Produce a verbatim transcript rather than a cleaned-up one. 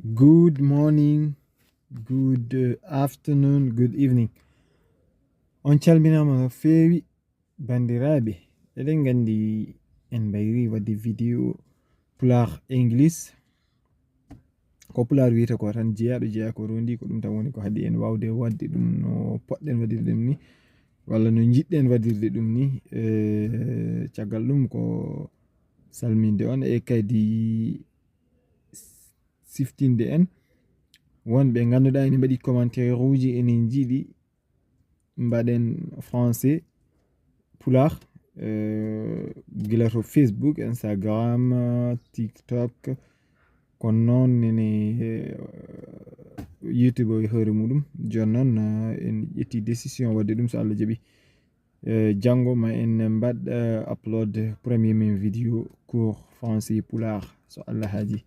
Good morning, good uh, afternoon, good evening. On calminaama no feewi, banndiraaɓe. Eɗen nganndi en mbayri waɗde video Pulaar English. Ko Pulaar wiyata ko tan jeyaa, ɗo jeyaa ko rondi, ko ɗum tan woni ko haɗi en waawde waɗde ɗum no poɗɗen waɗirde ɗum ni, walla no njiɗɗen waɗirde ɗum ni. Eh, caggal ɗum ko salminde on e kadi siftinde en wonɓe ngannduɗaa ene mbaɗi commentaire uji, ene njiɗi mbaɗen français, Pulaar, eh, gila to Facebook, Instagram, TikTok, kono noon nene, eh, YouTube o e hoore muɗum. Jooni noon, eh, en ƴetti décision waɗde ɗum, so Allah jaɓi. Eh, janngo ma en mbaɗ, eh, upload premier men video cours français Pulaar, so Allah haaji.